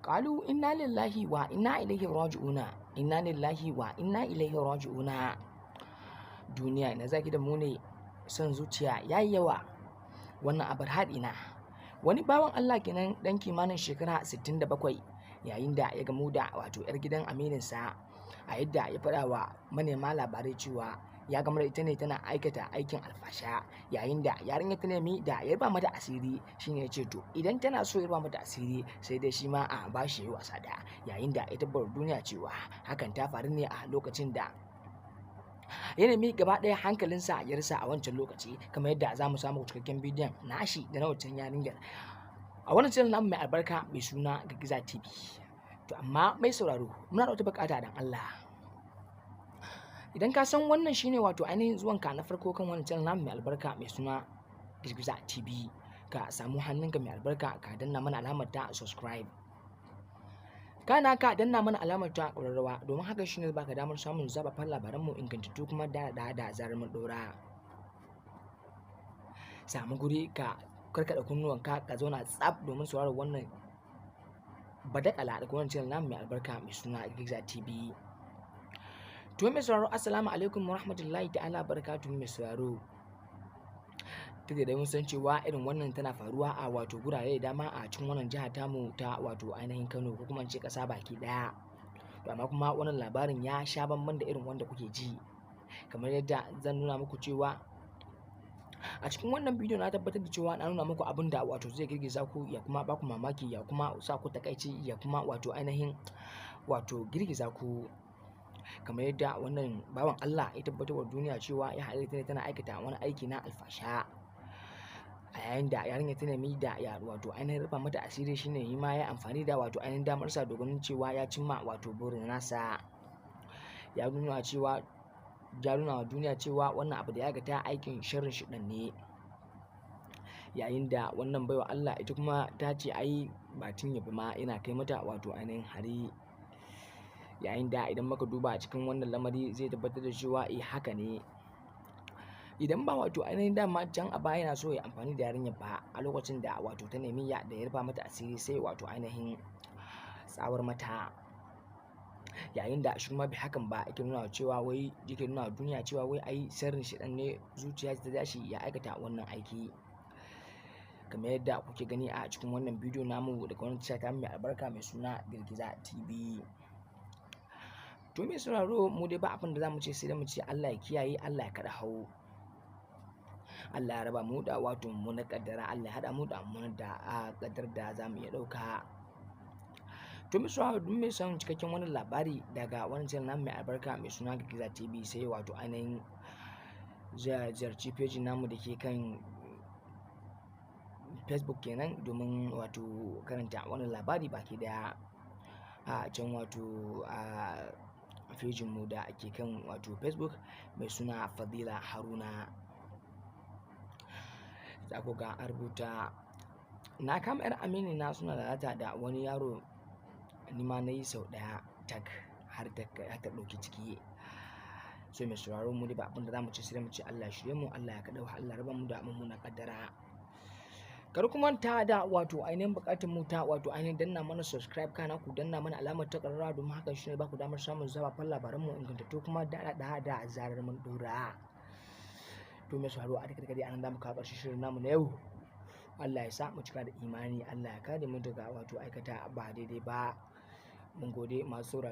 Qalu inna lillahi wa inna ilaihi raji'una, inna lillahi wa inna ilaihi raji'una. Duniya ina zaki da mu ne, son zuciya yayi yawa. Wannan abar haɗi na. Wani bawan Allah kenan dan kimanin shekara 67 yayin da ya gamu da wato 'yar gidan amininsa, a yadda ya faɗa wa manema labarai cewa ya gamu da ita ne tana aikata aikin alfasha, yayin da yarinyar ta nemi da ya rufa mata asiri. Shine ya ce to idan tana so ya rufa mata asiri, sai dai shi ma a bashi ya yi wasa da, yayin da ya tabbatar duniya cewa hakan ta faru ne a lokacin da ya nemi gaba ɗaya hankalinsa ya rasa a wancan lokaci, kamar yadda za mu samu cikakken bidiyon nashi da na wancan yarinyar a wannan channel namu mai albarka mai suna Girgiza TV. To amma mai sauraro, muna da wata bukata dan Allah. Idan ka san wannan shine wato ainihin zuwanka na farko kan wannan channel namu mai albarka mai suna Girgiza TV, ka samu hannunka mai albarka ka danna mana alamar ta subscribe. Kana ka danna mana alamar ta ƙararrawa, domin haka shine baka damar samun zafafan labaranmu ingantattu kuma da da zarar mun ɗora. Samu guri ka karkaɗa kunnuwanka, ka zauna tsaf domin sauraron wannan badakala daga wannan channel namu mai albarka mai suna Girgiza TV. To mai sauraro, assalamu alaikum wa rahmatullahi ta'ala barakatuhu. Mai sauraro, duk da dai mun san cewa irin wannan tana faruwa a wato gurare da dama a cikin wannan jiha tamu ta wato ainihin Kano, ko kuma in ce ƙasa baki ɗaya. To amma kuma wannan labarin ya sha bamban da irin wanda kuke ji. Kamar yadda zan nuna muku cewa a cikin wannan bidiyo, na tabbatar da cewa na nuna muku abin da wato zai girgiza ku, ya kuma baku mamaki, ya kuma sa ku takaici, ya kuma wato ainihin wato girgiza ku. Kamar yadda wannan bawan Allah ya tabbatar wa duniya cewa ya haɗu ne tana aikata wani aiki na alfasha, a yayin da yarinyar ta nemi da ya wato ainihin rufa mata asiri, shine yi ma ya amfani da wato ainihin damarsa domin cewa ya cimma wato burin nasa. Ya nuna wa duniya cewa wannan abu da ya aikata aikin sharrin shaiɗan ne, yayin da wannan baiwa Allah ita kuma ta ce ai ba tun yabi ma yana kai mata wato ainihin hari. Yayin da idan muka duba a cikin wannan lamari, zai tabbatar da cewa eh, haka ne. Idan ba wato ainihin dama can a baya yana so ya amfani da yarinyar ba, a lokacin da wato ta nemi ya da ya rufa mata asiri, sai wato ainihin tsawar mata, yayin da shi kuma bai hakan ba, yake nuna cewa wai yake nuna wa duniya cewa wai ai sharrin shaiɗan ne, zuciya ta tashi ya aikata wannan aiki, kamar yadda kuke gani a cikin wannan bidiyo namu daga wannan tasha ta mai albarka mai suna Girgiza TV. To mai sauraro, mu dai ba abin da za mu ce sai dai mu ce Allah ya kiyaye, Allah ya kaɗa hau, Allah ya raba mu da wato mummunar ƙaddara, Allah ya haɗa mu da mummunar da a ƙaddarar da za mu iya ɗauka. To mai sauraro, duk mai son cikakken wannan labari daga wannan channel namu mai albarka mai suna Girgiza TV, sai wato ainihin ziyarci page namu da ke kan Facebook kenan, domin wato karanta wannan labari baki ɗaya a can wato a pejin mu da ke kan wato Facebook mai suna Fadila Haruna. Za ku ga an rubuta, "Na kama 'yar amini na suna lalata da wani yaro, ni ma na yi sau ɗaya tak har ta ɗauki ciki." So mai sauraro, mu dai ba abin da za mu ce sai mu ce Allah ya shirye mu, Allah ya kaɗa, Allah ya raba mu da mummunar ƙaddara. Kar ku manta da wato ainihin buƙatar mu ta wato ainihin danna mana subscribe, kana ku danna mana alamar ta ƙararrawa, domin hakan shine ba ku damar samun zafafan labaran mu ingantattu kuma da da zarar mun ɗora. To mai sauraro, a duka dai anan zamu kawo ƙarshen shirin namu na yau. Allah ya sa mu cika da imani, Allah ya kare mu daga wato aikata ba daidai ba. Mun gode, masu sauraro.